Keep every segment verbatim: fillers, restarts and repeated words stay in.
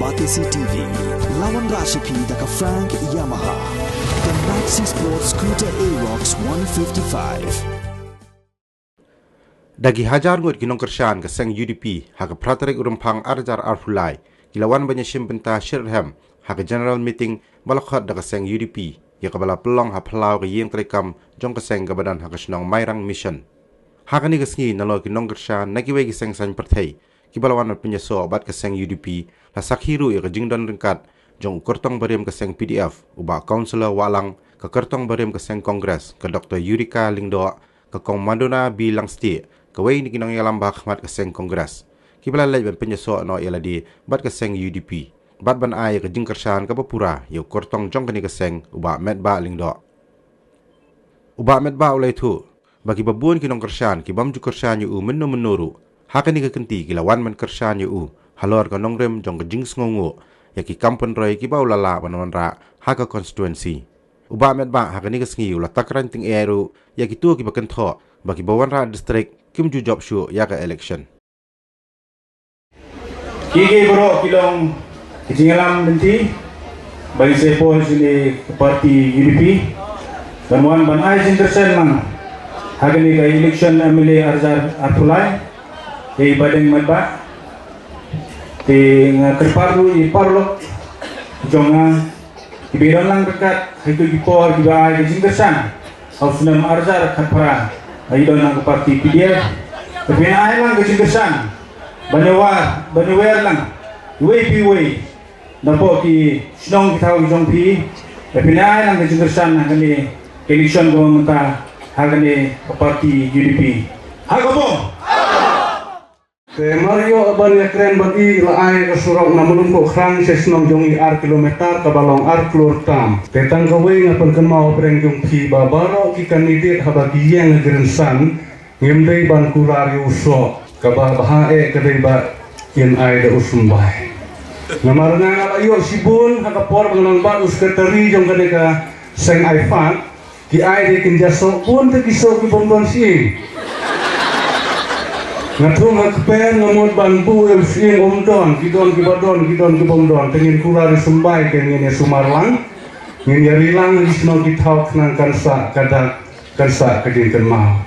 Batesi T V, lawan rashipi da ka Frank Yamaha. The Maxi Sport Scooter Aerox one fifty-five. Da ki hajar ngut ki nongkyrshan ka seng U D P, ha ka phra tarik u Rymphang ar hajar arphew lai, ki la wan ban ïashim bynta shitrhem ha ka general meeting ba la khot da ka seng U D P, ïa kaba la pynlong ha phyllaw ka ïing treikam jong ka seng kaba don ha ka shnong Mairang Mission. Ha kane ka sngi, nalor ki nongkyrshan na kiwei ki seng saiñ pyrthei, kiba la wan ban pynïasoh bad ka seng U D P, la sakhi ruh ïa ka jingdon ryngkat jong u kyrtong barim ka seng P D F, u Bah Councillor Wahlang, ka kyrtong barim ka seng Congress, ka Doktor Eureka Lyngdoh, ka Kong Madonna B Langstieh, kawei na ki nongïalam ba ha khmat ka seng Congress, kiba la leit ban pynïasoh noh ïa lade bad ka seng U D P, bad ban ai ïa ka jingkyrshan kaba pura ïa u kyrtong jong kane ka seng, u Bah Metbah Lyngdoh. U Bah Metbah u la ïathuh ba kiba bun ki nongkyrshan kibym ju kyrshan ïa u mynno mynno ruh, ha kane ka kynti ki la wan ban kyrshan ïa u halor ka nongrim jong ka jingsngewnguh ïa ki kam pynroi kiba u la lah ban wanrah ha ka constituency. U Bah Metbah ha kane ka sngi u la takren tyngeh ruh ïa kito kiba kynthoh ba kiba wanrah district kim ju jop shuh ïa ka election. Ki, ki baroh ki long ki jingïalam lynti ba ngi sa ïapoh sha kane ka party U D P ban wan ban ai jingkyrshan lang ha kane ka election M L A ar hajar arphew lai, ïa i Bah Deng Metbah. Te nga kyrpad ruh ïa i paralok jong nga, kiba ïadon lang ryngkat ha kito ki por kiba ai ka jingkyrshan ha u snem ar hajar khatphra, ba ïadon lang ka party P D F, ba phin ai lang ka jingkyrshan ban ïawar, ban ïawer lang iwei pa iwei napoh ki shnong ki thaw ki jong phi, ba phin ai lang ka jingkyrshan ha kane ka election kaba mynta ha kane ka party U D P. Ha ka bom. Te mar ïoh ban ïakren bad i, la ai ka surok na Mawlynrih Khrang sha shnong jong i ar kilometer, kaba long ar klur tam. Te tang kawei nga pynkynmaw pyrshang jong phi ba baroh ki candidate haba ki ïeng ha ka rynsan, ngim dei ban kular ïa u soh, kaba bha eh ka dei ba in ai da u symbai. Namar nga la ïoh shibun ha ka por ba nga long bad u secretary jong kane ka seng IFAD, ki ai de kin ja soh bun te ki soh ki bym don shisha. Nga thung ha kper, nga mut ban buh ïa u shisha um don, ki don kiba don, ki don ki bym don. Te ngin kular ïa u symbai, te ngin ïa sumar lang, ngin ïa ri lang, ïa shnong ki thaw khnang kan sah ka dak, kan sah ka jingkynmaw.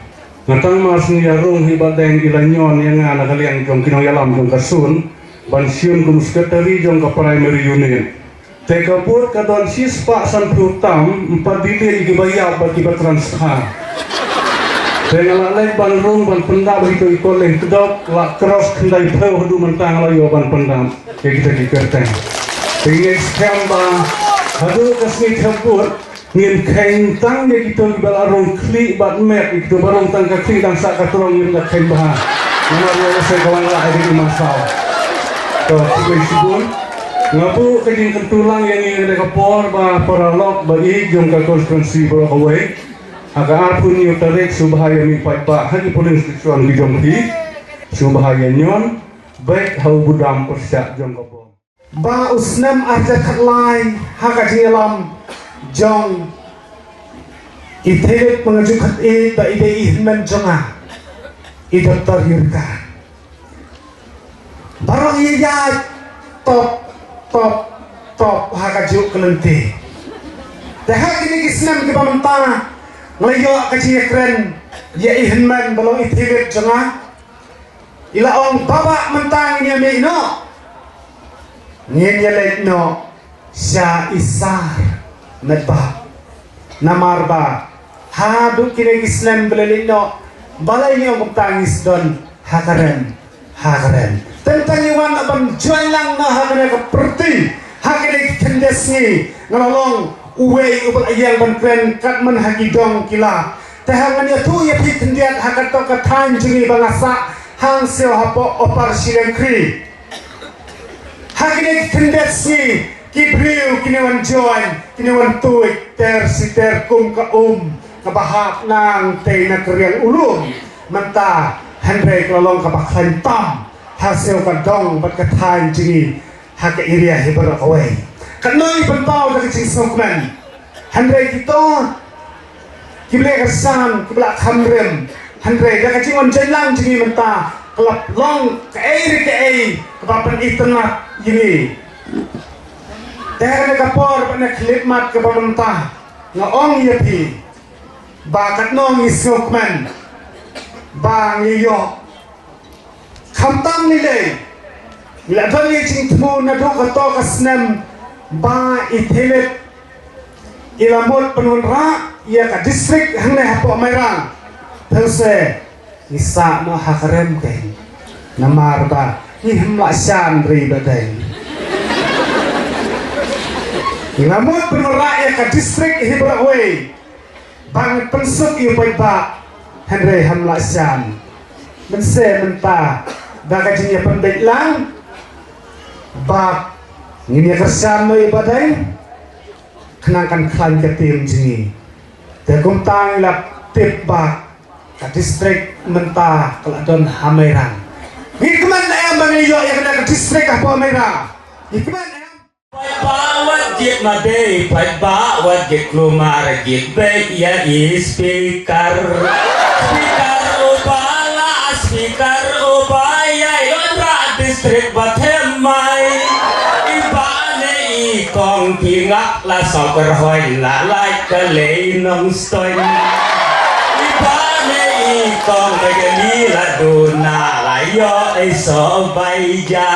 Nga tang mar shu ïa rung hi Bah Deng i la ñion ïa nga na ka liang jong ki nongïalam jong ka Sun ban shim kum secretary jong ka primary unit. Te ka vote ka don shispah sanphew tam, ym pat delete ïa kiba ïap bad kiba transfer. Te nga la leit ban rung ban pyndap ha kito ki kol leh kdok, la cross khyndai phew haduh mynta nga la ïoh ban pyndap ïa kita ki kyrteng. Te ngi ngeit skhem ba haduh ka sngi thep vote ngin kheiñ tang ïa kito kiba la rung khlieh bad met, ïa kito ba rung tang ka khlieh dang sah ka trong ngin da kheiñ bha. Namar ïa u se ka wanrah ïa i Masaw. To, khublei shibun. Nga buh ka jingkyntu lang ïa ngi ha kane ka por ba paralok ba ïeit jong ka constituency baroh kawei, ha ka arphew hynñiew tarik sngewbha ïa mih paidbah ha ki polling station ki jong phi. Sngewbha ïa ñion beit ha u budam pyrshah jong ka bom. Ba u snem ar hajar khatlai ha ka jingïalam jong i Philip Pangaju Khatit ba i dei i hynmen jong nga, i Doktor Eureka. Baroh i ïaid top, top, top ha kajuh ka lynti. Te ha kine ki snem kiba mynta nga la ïoh ka jingïakren ïa i hynmen ba long i Philip jong nga. I la ong, Baba, mynta ngin ïa mih noh. Ngin ïa leit noh sha i Sar Metbah. Namar ba haduh kine ki snem ba la leit noh, balei ngi ong kumta, ngi sdang ha ka rem, ha ka rem. Te mynta ngi wan ban join lang noh ha kane ka party ha kine ki khyndiat sngi. Nga la long uwei uba la ïeng ban kren katba man ha ki dong ki la. Te ha ngan ïathuh ïa phi khyndiat ha kato ka thaiñ jong ngi ba nga sah hangto hapoh Upper Shillong Khri. Ha kine ki khyndiat sngi ki briew kine wan join, kine wan tuid ter shi ter kum ka um kaba hap nangtei na ka riang u lum mynta, hynrei ka la long kaba khlaiñ tam ha siew ka dong bad ka thaiñ jong ngi ha ka area hi baroh kawei. Katno i pynpaw da ka jingsngewkmen. Hynrei kito kiba la kyrshan, kiba la kham rim, hynrei da ka jingwan jailang jong ngi mynta ka la long kaei re kaei kaba pynitynnad ïa ngi. Te ha kane ka por bad na ka khyllipmat kaba mynta nga ong ïa phi ba katno ngi sngewkmen ba ngi ïoh. Khamtam ngi leh, ngi la don ïa ka jingthmu naduh kato ka snem ba i Philip i la mut pynwanrah ïa ka district hangne hapoh Mairang. Te u se ngi sah noh ha ka rem kein. Namar ba ngi hym lah shan ri ba dei. Ngi la mut pynwanrah ïa ka district hi baroh kawei. Ba ngi pynsuk ïa u paidbah hynrei hym lah shan. Mynse mynta da ka jingïapynbeit lang ba ngin ïa kyrshan noh ïa ba dei. Khnang kan khlaiñ ka tim jong ngi. Te kumta ngi la tip ba ka district mynta ka la don ha Mairang. Ngi kmen em ba ngi ïoh ïa kane ka district hapoh Mairang? Ngi kmen em? Paidbah wat jied madei, paidbah wat jied klumar, jied beit ïa i speaker. Speaker uba la speaker uba ïai wanrah district ba thymmai. I Bah ne i Kong ki ngap la sawkar hoi la lait ka lei nongstoiñ. I Bah ne i Kong ba ka ni la duna la ïoh ei so bai ja.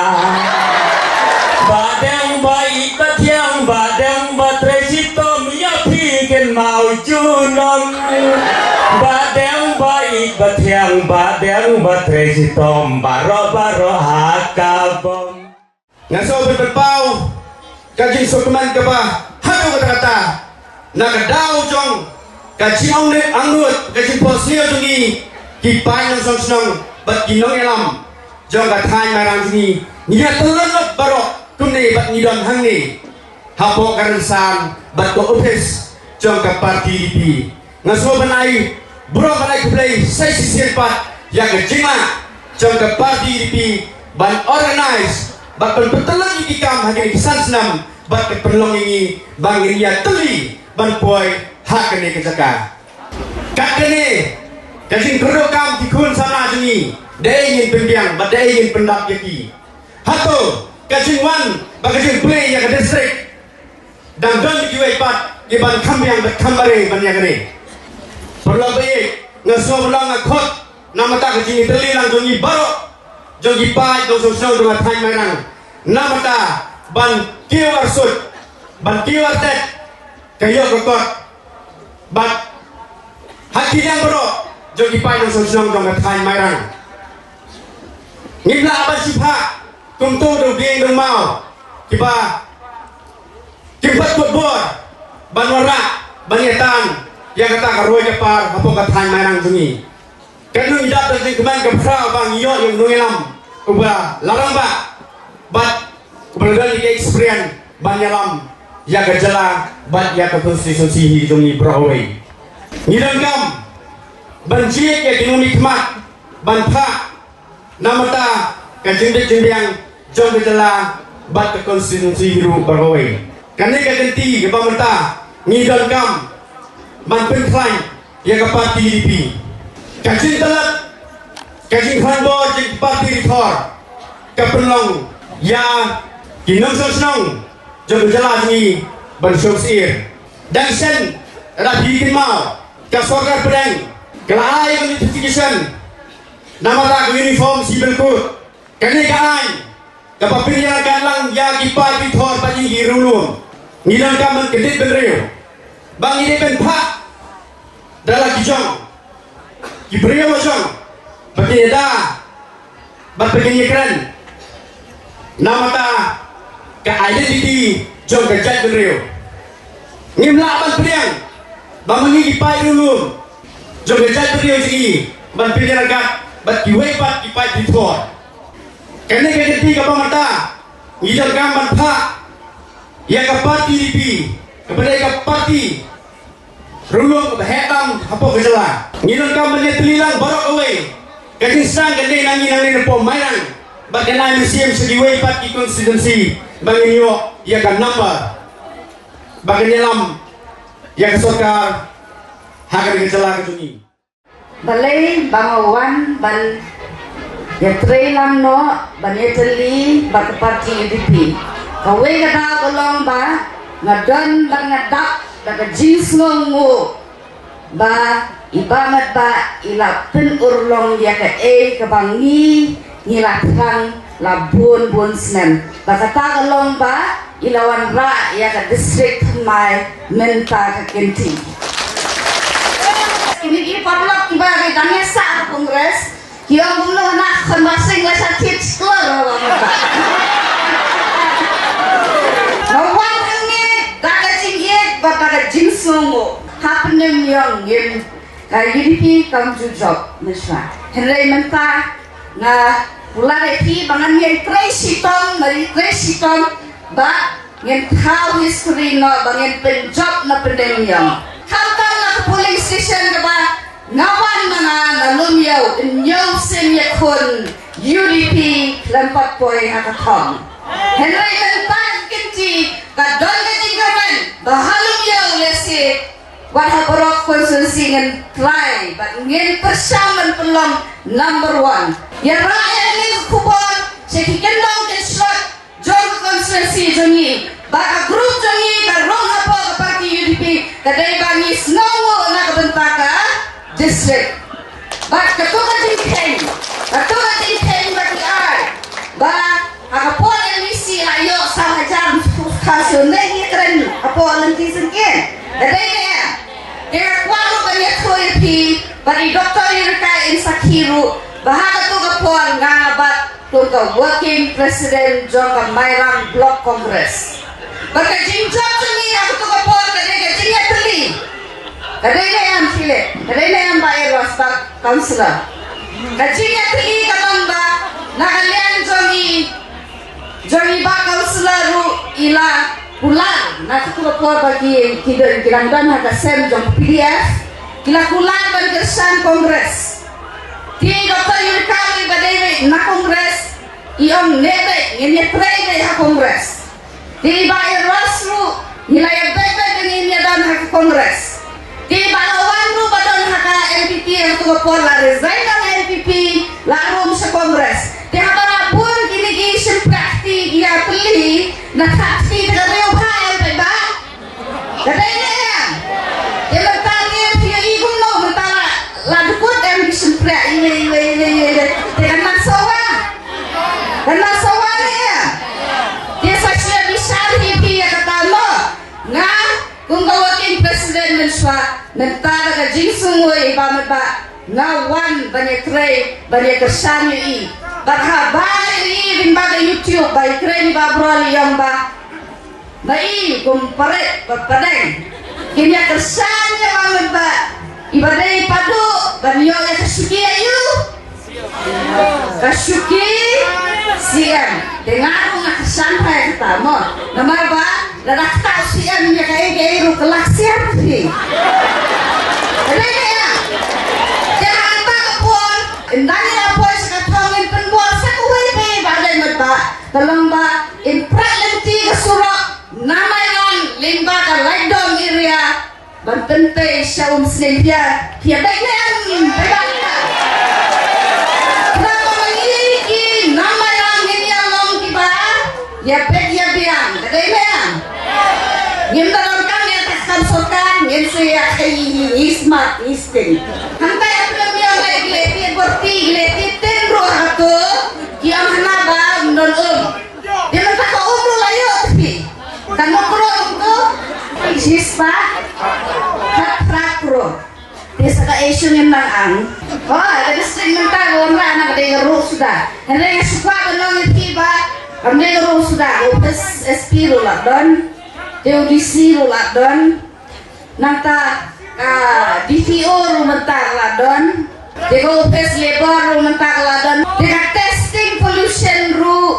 Ba dang ba i ba thiang ba dang ba trei shitom ïa phi kin mau junom. Ba dang ba i ba thiang ba dang ba trei shitom baroh baroh ha ka bom. Nga sngewbha ban pynpaw ka jingsngewkmen kaba haduh katta katta na ka daw jong ka jingong ne angnud ka jingphohsniew jong ngi ki paid nongshong shnong bad ki nongïalam jong ka thaiñ Mairang jong ngi. Ngi ïa tylli lut baroh kumne bad ngi don hangne hapoh ka rynsan bad ka ophis jong ka party D P. Nga sngewbha ban ai burom ban ai khublei sa shisien pat ïa ka jinglah jong ka party D P ban organize bad ban pyntlot ïa ki kam ha kine ki san snem bad ka pynlong ïa ngi ba ngin ïa tylli ban poi ha kane ka jaka. Kat kane ka jingkyrduh kam ki khun samla jong ngi, dei ngin pynbiang bad dei ngin pyndap ïa ki. Hato ka jingwan bad ka jingplie ïa ka district dang don kiwei pat kiban kham biang bad kham bare ban ïa kane. Paralok ba ïeit, nga sngewbha nga khot namar ka jingïatylli lang jong ngi baroh jong ki paid nongshong shnong jong ka thaiñ Mairang namar ban kiew arsut ban kiew artet ka ïoh ka kot bad ha ki liang baroh jong ki paid nongshong shnong jong ka thaiñ Mairang. Ngim lah ban shu phah kumto da u dieng da u maw kiba kim pat kut bor ban wanrah ban ïa tan ïa kata ka roi ka par hapoh ka thaiñ Mairang jong ngi. Katno ngi dap da ka jingkmen ka phra ba ngi ïoh ïa u nongïalam uba la rangbah bad uba la don ïa ka experience ban ïalam ïa ka jylla bad ïa ka constituency hi jong ngi baroh kawei. Ngi donkam ban jied ïa ki nongmihkhmat ban phah namar ka jingbit jingbiang jong ka jylla bad ka constituency hi ruh baroh kawei. Kane ka kynti kaba mynta ngi donkam ban pynkhlaiñ ïa ka party D P. Ka jingtylli ka jingkhlaiñ bor jong ka party Ri Thor ka pynlong ïa ki nongshong shnong jong ka jylla jong ngi ban shong syier. Dang shen da phi kynmaw ka sorkar pdeng ka la ai ka notification namar ka uniform civil code. Kane ka aiñ kaba pynïaryngkat lang ïa ki paid Ri Thor bad ïa ki riewlum. Ngi donkam ban kyndit bynriew ba ngi dei ban phah da la ki jong ki briew jong ba kin ïada bad ba kin ïakren namar ka identity jong ka jaitbynriew. Ngim lah ban pdiang ba ma ngi ki paid riewlum jong ka jaitbynriew jong ngi ban pynïaryngkat bad kiwei pat ki paid Ri Thor. Kane ka kynti kaba mynta ngi donkam ban phah ïa ka party D P kaba dei ka party riewlum kaba heh tam hapoh ka jylla. Ngi donkam ban ïatylli lang baroh kawei ka jingsdang ka dei na ngi nangne napoh Mairang bad kan ai mynsiem sha kiwei pat ki constituency ba ngin ïoh ïa ka number ba kan ïalam ïa ka sorkar ha kane ka jylla ka jong ngi. Balei ba nga wan ban ïatrei lang noh ban ïatylli bad ka party U D P? Kawei ka daw ka long ba nga don bad nga dap da ka jingsngewnguh ba i Bah Metbah i la pynurlong ïa kaei kaba ngi ngi la thrang la bun bun snem. Ba kata ka long ba i la wanrah ïa ka district thymmai mynta ka kynti. Kine ki paralok kiba ki dang ïa sah ha Congress, ki ong kumno na khon ba sing la sa thit klor. Nga wan hangne da ka jingïeit bad da ka jingsngewnguh. Ha pdeng ïong ngim, ka U D P kam ju jop mynshwa. Hynrei mynta nga kular ïa phi ba ngan ïai trei shitom, ma ïai trei shitom ba ngin thaw history noh ba ngin pynjop na pdeng ïong. Khamtam na ka polling station kaba nga wan ma nga na Lumïew, hynñiew sien ïakhun U D P khlem pat poi ha ka thong. Hynrei mynta ka kynti ka don ka jingkyrmen ba ha Lumïew lehse wat ha baroh constituency ngin try bad ngin pyrshang ban pynlong number one. Ïa rah ïa kane ka khubor sha ki kyndong kynshlur jong ka constituency jong ngi, ba ka group jong ngi ka rung hapoh ka party U D P, ka dei ba ngi sngewnguh na ka bynta ka district. Bad kato ka jingkheiñ, kato ka jingkheiñ ba ki ai ba ha ka por M D C la ïoh saw hajar, ka shu ne ngi kren hapoh lynti syngkien. Ka dei ne em? Te nga kwah ruh ban ïathuh ïa phi bad i Doctor Eureka in sakhi ruh ba ha kato ka por nga bad kum ka working president jong ka Mairang Block Congress. Bad ka jingjop jong ngi ha kato ka por ka dei ka jingïatylli. Ka dei ne em Philip, ka dei ne em Bah Eros, Bah Councillor? Ka jingïatylli ka long ba na ka liang jong i, jong i Bah Councillor ruh i la kular na kato ka por ba ki, ki don, ki dang don ha ka sem jong P D F, ki la kular ban kyrshan Congress. Te Doctor Eureka ruh ba dei beit na Congress i ong ne beit ngin ïatrei beit ha Congress. Te i Bah Eros ruh ngi la ïabeit beit ba ngin ïadon ha ka Congress. Te i Bah Lawan ruh ba don ha ka N P P ha kato ka por la resign na ka N P P, la rung sha Congress. Te haba la bun kine ki shympriah kti ki ïatylli, na thad kti te ka riew bha em paidbah? Ka dei ne em? Te mynta ngi phi ïohi kumno mynta la, la dkut em ki shympriah iwei iwei iwei iwei. Te kan nang sawa. Kan nang sawa ne em? Te sa shu ïa bishar hi phi ïa kata mo. Nga kum ka working president mynshwa, mynta da ka jingsngewnguh i Bah Metbah nga wan ban ïatrei ban ïakyrshan ïa i. Bad haba ïa i lyngba ka YouTube ba i kren i Bah Brol i ong ba ma i kum parit ba padeng. Kin ïakyrshan ïa Bah Metbah i ba dei paduh ban ïoh ïa ka shuki aïu? Ka shuki C M. Te nga ruh nga kyrshan bha ïa kata mo. Namar ba lada kata C M ïa kaei kaei ruh ka la ksiar phi. Ka dei ne em? Te ha kata ka por ynda ngi la poi sha ka thong ngin pynbor sa kawei pat ba dei Metbah. Ka long ba in prah lynti ka surok na Mairang lyngba ka Laitdom area ban pyntei sha Umsning. Phi ïa, phi ïabeit ne em? Phi ïabeit ne em? Namar ma ngi ki na Mairang ngin ïa long kiba ïabeit ïabiang, ka dei ne em? Ngim da donkam ïa ka kam sorkar, ngin sa ïa, ngi smart, ngi sting. Hangta ïa phi ïa leh, leh ti borti, leh ti tin ruh ha kato, ki ong hana ba ym don um. Te mynta ka um ruh la ïoh te phi. Katno klur um tu? Shispah khatphra klur. Te sa kaei shu ngim nang ang. Oh, ka district mynta ka wanrah na ka dei ka ruh suda. Hynrei nga shu kwah ban ong ïa phi ba kam dei ka ruh suda. Ka office S P ruh la don. Te u D C ruh la don. Nangta ka D T O ruh mynta ka la don. Te ka office labour ruh mynta ka la don. Te ka testing pollution ruh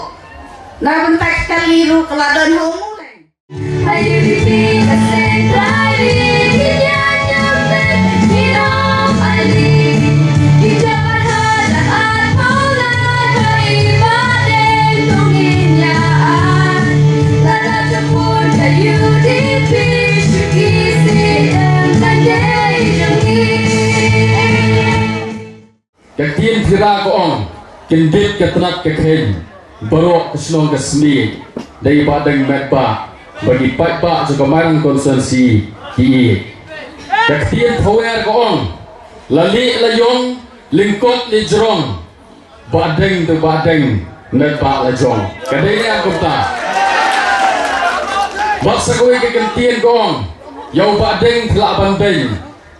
na bynta ki kali ruh ka la don ha Umuleng. Ka ktien Phira ka ong, kyndit ka tnat ka kheiñ, baroh ka shnong ka smiej. Dei Bahdeng Metbah, ba ki paidbah jong ka Mairang constituency ki ïeit. Ka ktien Phareng ka ong, la lieh la ïong, lyngkot lieh jrong, Bahdeng to Bahdeng, Metbah la jong. Ka dei ne em kumta? Bad sa kawei ka kyntien ka ong, ïa u Bahdeng te lah ban dei,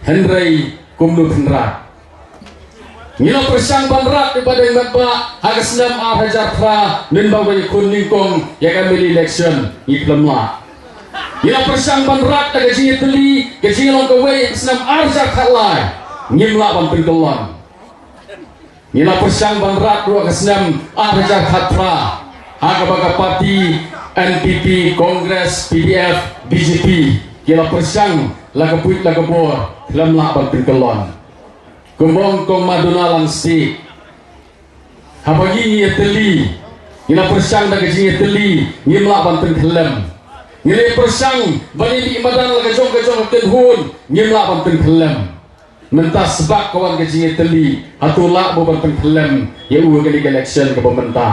hynrei kumno phin rat? Ngi la pyrshang ban rat ïa u Bahdeng Metbah ha ka snem ar hajar phra, mynba u la ïakhun nyngkong ïa ka M L A election, ngi khlem lah. Ngi la pyrshang ban rat da ka jingïatylli, ka jinglong kawei ha ka snem ar hajar khatlai, ngim lah ban pynkyllon. Ngi la pyrshang ban rat ruh ha ka snem ar hajar khatphra, ha kaba ka party N P P, Congress, P D F, B J P ki la pyrshang la ka buit la ka bor, khlem lah ban pynkyllon. Kumba ong Kong Maduna Langstieh, haba ngi ngi ïatylli, ngi la pyrshang da ka jingïatylli, ngim lah ban pynkhyllem. Ngi la pyrshang ban ïa mih madan la ka jong ka jong ka kynhun, ngim lah ban pynkhyllem. Mynta sbak ka wan ka jingïatylli, hato lah mo ban pynkhyllem ïa u ha kane ka election kaba mynta?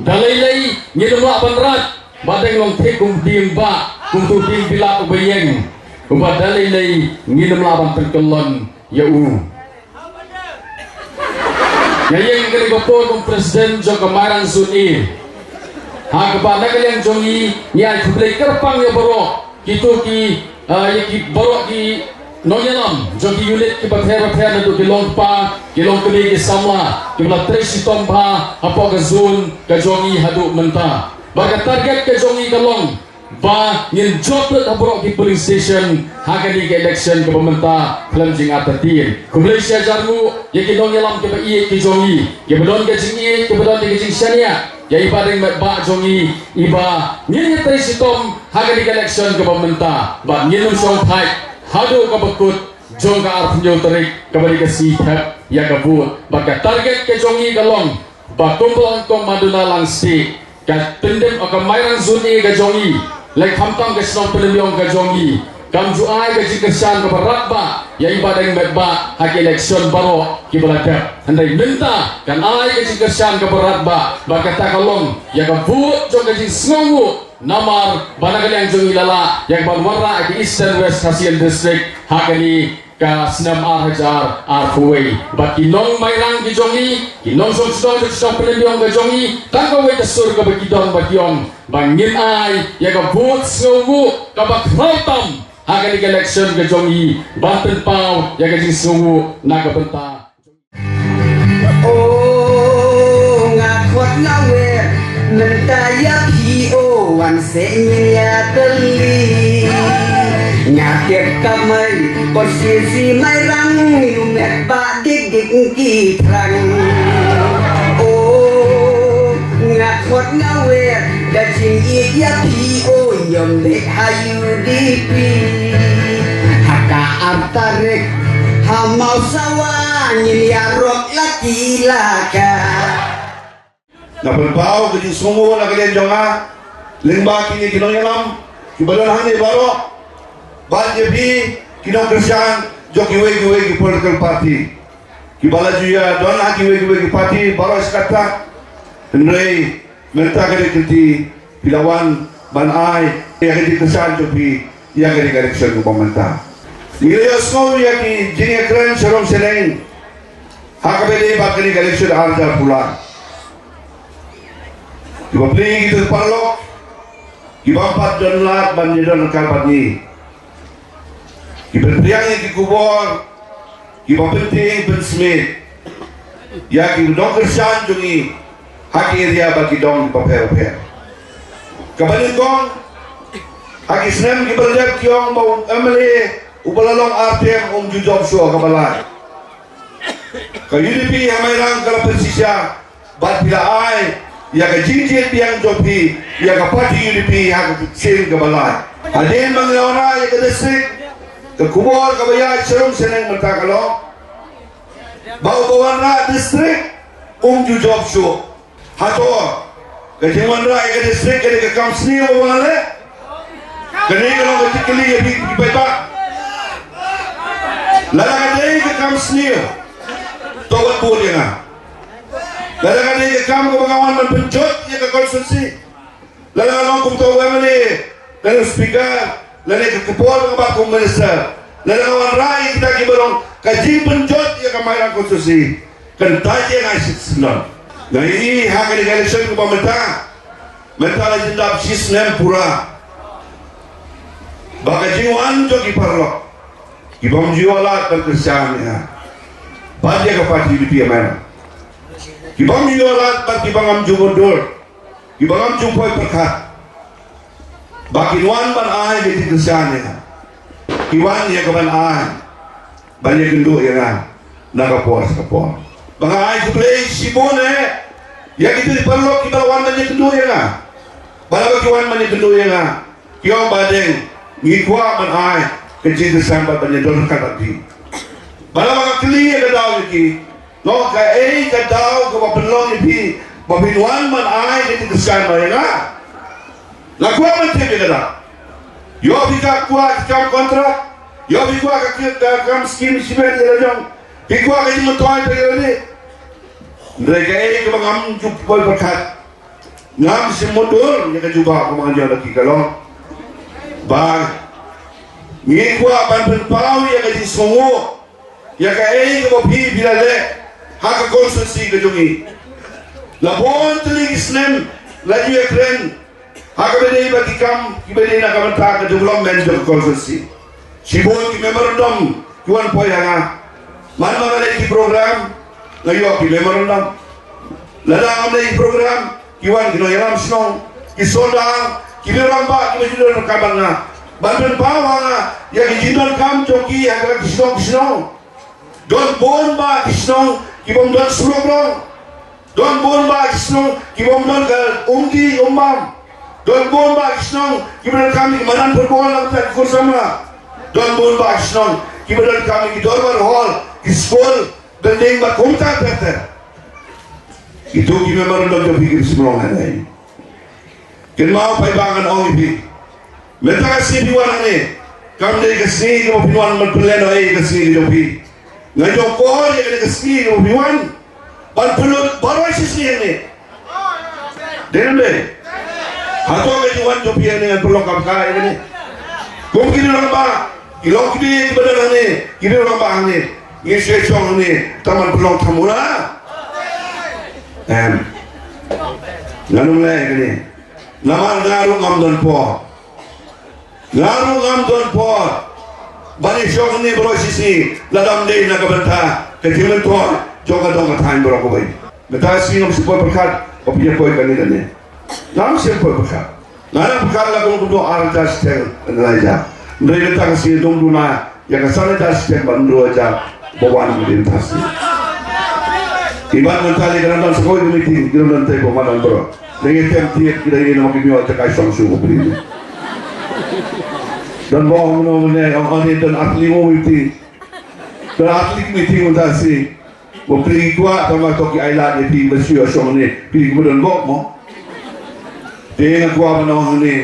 Da lei lei ngin ym lah ban rat, Bahdeng long thik kum dieng bah, kum tu dieng bilat uba ïeng. Uba da lei lei ngin ym lah ban pynkyllon ïa u. Nga ïeng kane ka por kum president jong ka Mairang Zone A. Ha kaba na ka liang jong ngi, ngi ai khublei kyrpang ïa baroh kito ki, ah, ïa ki baroh ki nongïalam jong ki unit kiba pher bapher, naduh ki longkpa, ki longkmie, ki samla, kiba la trei shitom bha hapoh ka zone ka jong ngi haduh mynta. Bad ka target ka jong ngi ka long ba ngin jop lut ha baroh ki polling station ha kane ka election kaba mynta khlem jingartatien. Khublei shihajar nguh ïa ki nongïalam kiba ïeit ki jong ngi, kiba don ka jingïeit, kiba don ka jingshaniah ïa i Bahdeng Metbah jong ngi, iba ngin ïatrei shitom ha kane ka election kaba mynta. Bad ngin ym shong thait haduh kaba kut jong ka arphew hynñiew tarik kaba dei ka sngi thep ïa ka vote. Bad ka target ka jong ngi ka long ba kumba ong Kong Maduna Langstieh, ka Pyndem, ka Mairang Zone A ka jong ngi, lane khamtam ka shnong Pyndenbiong ka jong ngi, kam ju ai ka jingkyrshan kaba radbah ïa i Bahdeng Metbah ha ki election baroh kiba la dep. Hynrei mynta kan ai ka jingkyrshan kaba radbah, bad kata ka long ïa ka vote jong ka jingsngewnguh, namar ba na ka liang jong ngi la lah ïa ka ban wanrah ïa ka Eastern West Khasi Hills District ha kane ka snem ar hajar arphew wei. Bad ki nong Mairang ki jong ngi, ki nongshong shnong jong ka shnong Pyndenbiong ka jong ngi, tang kawei ka sur kaba ki don ba ki ong ba ngin ai ïa ka vote sngewnguh kaba khraw tam ha kane ka election ka jong ngi, ban pynpaw ïa ka jingsngewnguh na ka bynta. O nga khot nga wer mynta ïa phi, o wan seh ngin ïatylli. Nga tip kamai, o sisi Mairang, u Metbah dik dik ki thrang. O nga khot nga wer da jingïeit ïa phi, o ym leh ha U D P. Ha ka ar tarik ha Mawsawa ngin ïarok la ki la ka. Nga pynpaw ka jingsngewnguh na ka liang jong nga lyngba kine ki nongïalam kiba don hangne baroh, bad ïa phi ki nongkyrshan jong kiwei kiwei ki political party kiba la ju ïa don ha kiwei kiwei ki party baroh shi katta. Hynrei mynta ka dei ka kynti phi la wan ban ai ïa ka jingkyrshan jong phi ïa ka election kaba mynta. Ngi la ïohsngew ïa ki jingïakren sharum shaneng ha kaba ïadei bad kane ka election ar hajar arphew lai. Kiba plie ki paralok kiba ym pat don lad ban ïadon ryngkat bad ngi. Ki pynpriang ïa ki khubor kiba pyntieng pynsmit ïa ki nongkyrshan jong ngi ha ki area bad ki dong kiba pher bapher. Kaba nyngkong, ha ki snem kiba la dep ki ong ba u M L A uba la long ar term um ju jop shuh, kaba lai. Ka U D P ha Mairang ka la pynshisha bad phi la ai ïa ka jingjied biang jong phi ïa ka party U D P ha ka sien kaba lai. Hadien ba ngi la wanrah ïa ka district, ka khubor kaba ïaid sharum shaneng mynta ka long ba uba wanrah district um ju jop shuh. Hato ka jingwanrah ïa ka district ka dei ka kam sniew ba ngi leh? Kane ka long ka jingkylli ïa phi ki paidbah. Lada ka dei ka kam sniew, to wat bud ïa nga. Lada ka dei ka kam kaba nga wan ban pynjot ïa ka constituency, Lada nga long kum uto u MLA, lane u speaker, lane ka por nga bat kum minister, lada nga wanrah ïa kita kiba long ka jingpynjot ïa ka Mairang constituency, kan tat ïa nga shisyndon. Nga ïohi ha kane ka election kaba mynta, mynta la jin dap shi snem pura. Ba ka jingwan jong ki paralok, ki bym ju ïoh lad ban kyrshan ïa nga bad ïa ka party UDP ha Mairang. Ki bym ju ïoh lad bad kiba ngam ju mutdur, kiba ngam ju poi pyrkhat, ba kin wan ban ai ka jingkyrshan ïa nga. Ki wan ïa ka ban ai, ban ïakynduh ïa nga na ka por sha ka por. Ba nga ai khublei shibun eh ïa kito ki paralok kiba la wan ban ïakynduh ïa nga. Ba la ba ki wan ban ïakynduh ïa nga, ki ong, Bah Deng, ngi kwah ban ai ka jingkyrshan bad ban ïadon ryngkat bad phi. Ba la ba nga kylli ïa ka daw ïa ki, nga ong, kaei ka daw kaba pynlong ïa phi ba phin wan ban ai ka jingkyrshan ïa nga? Nga kwah ban tip ïa ka daw. Ïoh phi kwah ka kam kontrak, ïoh phi kwah ka, ka kam skim shimet ïa la jong, phi kwah ka jingmyntoi ïa lade. Hynrei kaei kaba ngam ju poi pyrkhat, ngam shym mutdur ïa ka jubab kaba nga ïoh na ki, ka long ba ngi kwah ban pynpaw ïa ka jingsngewnguh ïa kaei kaba phi, phi la leh ha ka constituency ka jong ngi. La bun tylli ki snem la ju ïakren ha kaba ïadei bad ki kam kiba ïadei na ka bynta ka development jong ka constituency. Shibun ki memorandum ki wan poi ha nga. Man ba nga leh ki program, nga ïoh ki memorandum. Lada ngam leh ki program, ki wan ki nongïalam shnong, ki sordar, ki rangbah, kiba ju don ryngkat bad nga ban pynpaw ha nga ïa ki jingdonkam jong ki ha ki shnong ki shnong. Don bun bah ki shnong ki bym don surok rong. Don bun bah ki shnong ki bym don ka umdih umbam. Don bun bah ki shnong kiba donkam ïa ki madan football na ka bynta ki khun samla. Don bun bah ki shnong kiba donkam ïa ki dorbar hall, ki skul, building bad kumta ter ter. Kito ki memorandum jong phi ki shim long hangne. Kynmaw paidbah, ngan ong ïa phi, mynta ka sngi phi wan hangne, kam dei ka sngi kaba phi wan ban pynlehnohei ïa ka sngi ka jong phi. Nga jopor ïa kane ka sngi kaba phi wan ban pynlut baroh shi sngi hangne. Dei ne em dei? Hato ka jingwan jong phi hangne ngan pynlong kam ka ïa kane? Kum ki rangbah, ki long kiba, kiba don hangne, ki rangbah hangne, ngi shu shong hangne tang ban pynlong thamula? Em. Ngan ym leh ïa kane. Namar nga ruh ngam don por. Nga ruh ngam don por ban ïashong hangne baroh shi sngi lada ym dei na ka bynta ka jingmyntoi jong ka dong ka thaiñ baroh kawei. Mynta ka sngi ngam shym poi pyrkhat ba phi ïa poi kane kane. Ngam shym poi pyrkhat. Nga nang pyrkhat la kum kumno, ar hajar shiteng, Elijah. Hynrei mynta ka sngi dang duna ïa ka san hajar shiteng bad hynriew hajar ba wan mynta ka sngi. Iban mynta lei ka dang don sa kawei ka meeting, ki dang don tei ba madan baroh. Lei ngi tem tied ki dang ïa namar kim ïoh jaka shong shuh ba phi. Don ba ong no ne, ong ne don ar tylli mo meeting. Don ar tylli meeting mynta ka sngi. Ba phi kwah tang ba to ki ai lad ïa phi ba shu ïa shong ne, phi ki ba don bok mo. Te nga kwah ban ong hangne,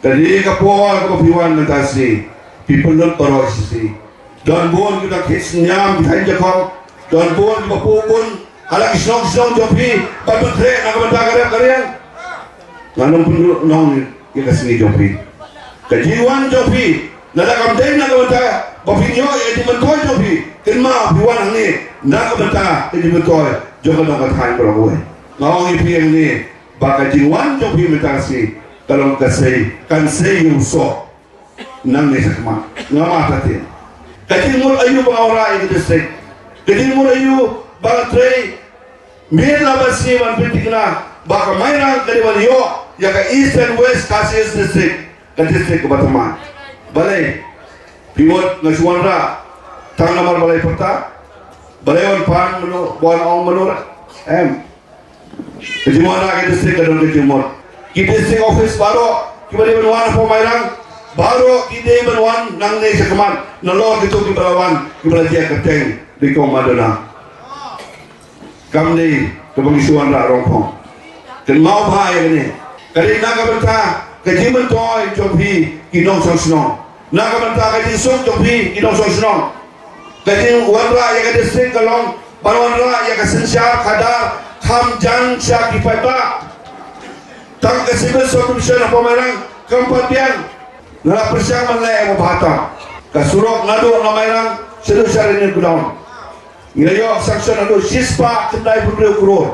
ka dei ka por kaba phi wan mynta ka sngi, phi pynlut baroh shi sngi. Don bun kiba dang khih synñiam ki thaiñ jakhong. Don bun kiba pun bun ha la ki shnong ki shnong jong phi ban pynkhreh na ka bynta ka rep ka riang. Ngan ym pynlut nong ïa ka sngi jong phi. Ka jingwan jong phi, lada kam dei na ka bynta ba phin ïoh ïa ka jingmyntoi jong phi, kynmaw phi wan hangne na ka bynta ka jingmyntoi jong ka dong ka thaiñ baroh kawei. Nga ong ïa phi hangne ba ka jingwan jong phi mynta ka sngi ka long ka sei, kan sei ïa u soh. Nangne shakhmat nga mut ta te. Ka jingmut aïu ba nga wanrah ïa ka district? Ka jingmut aïu ba nga trei miet la ba sngi ban pynthikna ba ka Mairang ka dei ban ïoh ïa ka East and West Khasi Hills District, ka district kaba thymmai? Balei? Phi wad nga shu wanrah tang namar balei pyrta? Balei wan pan mano, wan ong mano? Em. Ka jingwanrah ka district ka don ka jingmut. Ki district office baroh kiba dei ban wan hapoh Mairang, baroh ki dei ban wan nangne shakhmat, nalor kito kiba la wan, kiba la jia ka teng dei kong Madonna. Kam dei kaba ngi shu wanrah rong phong. Kynmaw bha ïa kane. Ka dei na ka bynta ka jingmyntoi jong phi ki nongshong shnong. Na ka bynta ka jingsuk jong phi ki nongshong shnong. Ka jingwanrah ïa ka district ka long ban wanrah ïa ka synshar khadar kham jan sha ki paidbah. Tang ka civil subdivision hapoh Mairang kam pat biang. Nga la pyrshang ban leh ïa ka bha tam. Ka surok naduh na Mairang shaduh sha Rainir Godown, ngi la ïoh sanction naduh shispah khyndai phew hynriew klur.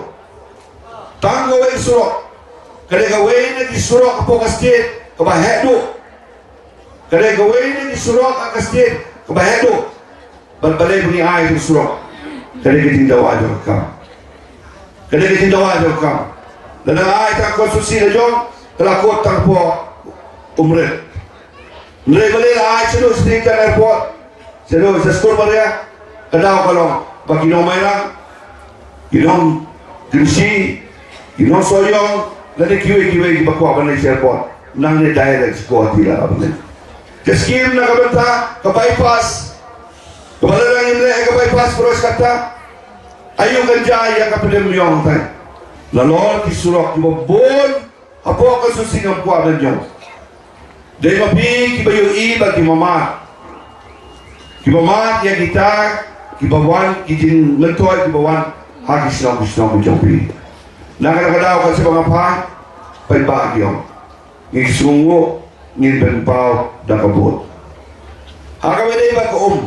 Tang kawei ka surok. Ka dei kawei na ki surok hapoh ka state kaba heh duh. Ka dei kawei na ki surok ha ka state kaba heh duh. Bad balei ba ngi ai ïa ki surok? Ka dei ka jingdawa jong ka kam. Ka dei ka jingdawa jong ka kam. Lada ai tang constituency la jong, ka la kut tang hapoh Umrit. Hynrei balei la ai shaduh sha Sri Khan Airport, shaduh sha Skur Maria? Ka daw ka long ba ki nong Mairang, ki nong Kynshi, ki nong Sohiong, lane kiwei kiwei kiba kwah ban leit sha airport, nangne direct sha Guwahati la ban leit. Ka skim na ka bynta ka bypass, kaba lada ngim leh ïa ka bypass baroh shi katta, aïu kan jia ïa ka Pdeng Myong hangtai? Nalor ki surok kiba bun hapoh ka constituency ngam kwah ban jong. Dei ma phi kiba ïohi ba ki mamat, kiba mad ïa kita kiba wan, ki jingmyntoi kiba wan ha ki shnong ki shnong ki jong phi. Na kata ka daw ka shu ba nga phai, paidbah ki ong, ngi sngewnguh, ngin pynpaw da ka vote. Ha kaba dei ba ka um,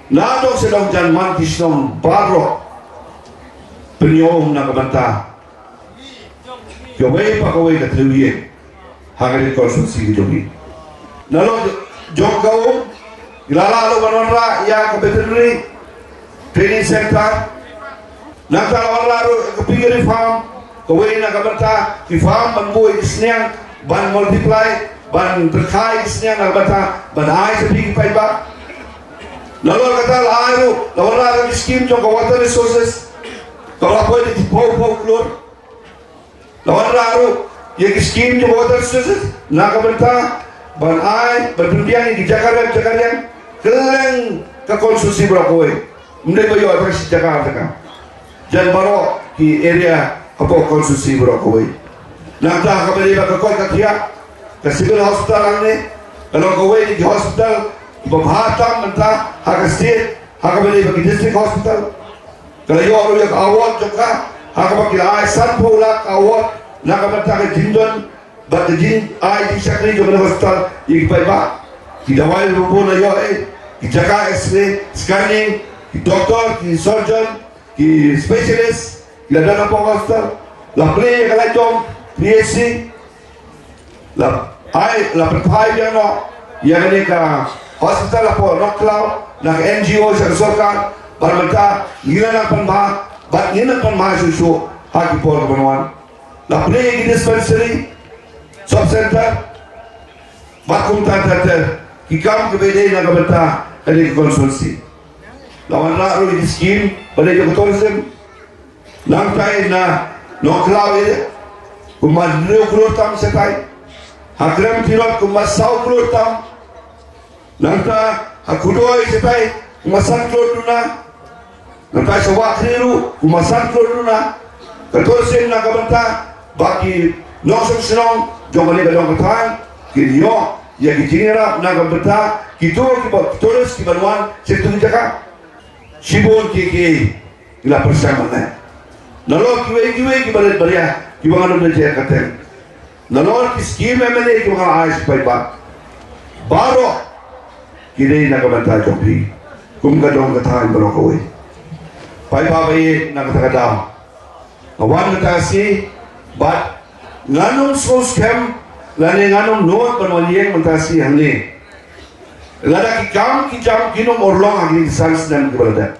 na dong sha dong jan man ki shnong baroh pynïoh um na ka bynta kawei pa kawei ka thliew ïing ha kane ka constituency ka jong ngi. Nalor jong ka um, ngi la lah ruh ban wanrah ïa ka veterinary training center. Nangta la wanrah ruh ka piggery farm, kawei na ka bynta ki farm ban buh ïa ki sniang, ban multiply, ban pynkhie ïa ki sniang na ka bynta ban ai sha phi ki paidbah. Nalor kata la ai ruh, la wanrah ruh ki skim jong ka water resources, kaba la poi da ki phew phew klur. La wanrah ruh ïa ki skim jong ka water resources na ka bynta ban ai, ban pynbiang ïa ki jaka rep jaka riang kylleng ka constituency baroh kawei. Ym dei ba ïoh tang shi jaka ar jaka. Jan baroh ki area hapoh constituency baroh kawei. Nangta ha kaba dei ba ka koit ka khiah, ka civil hospital hangne ka long kawei na ki hospital kiba bha tam mynta ha ka state, ha kaba dei ba ki district hospital. Ka la ïoh ruh ïa ka award jong ka, ha kaba ki la ai sanphew lak ka award na ka bynta ka jingdon bad ka jingai jingshakri jong ka hospital ïa ki paidbah. Ki dawai ruh bun la ïoh, eh, ki jaka X-ray, scanning, ki doktor, ki surgeon, ki specialist, ki la don hapoh hospital. La plie ïa ka la jong P H C. La ai, la pynphai biang noh ïa kane ka hospital hapoh Nongkhlaw na ka N G O sha ka sorkar, bad mynta ngi la nang pynbha, bad ngin nang pynbha shuh shuh ha ki por kiban wan. La plie ïa ki dispensary, sub center, bad kumta ter ter, ki kam kiba ïadei na ka bynta kane ka constituency. La wanrah ruh ïa ki skim ba dei jong ka tourism. Nangta na Nongkhlaw ïa kumba hynriew klur tam shatai. Ha Krem Tirot kumba saw klur tam. Nangta ha Kudoi shatai kumba san klur duna. Nangta sha Wahkhri ruh kumba san klur duna. Ka tourism na ka bynta ba ki nongshong shnong jong kane ka dong ka thaiñ kin ïoh ïa ki jingïarap na ka bynta kito kiba, ki tourist kiban wan sha kito ki jaka. Shibun ki, ki Ngi la pyrshang ban leh. Nalor kiwei kiwei kiba rit baria kiba ngan ym da jer kyrteng. Nalor ki skim M L A kiba nga la ai sha paidbah. Baroh ki dei na ka bynta jong phi kum ka dong ka thaiñ baroh kawei. Paidbah ba ïeit, na kata ka daw nga wan mynta ka sngi bad ngan ym sngewskhem lane ngan ym nud ban wan ïeng mynta ka sngi hangne lada ki kam ki jam kin ym urlong ha kine ki san snem kiba la dep.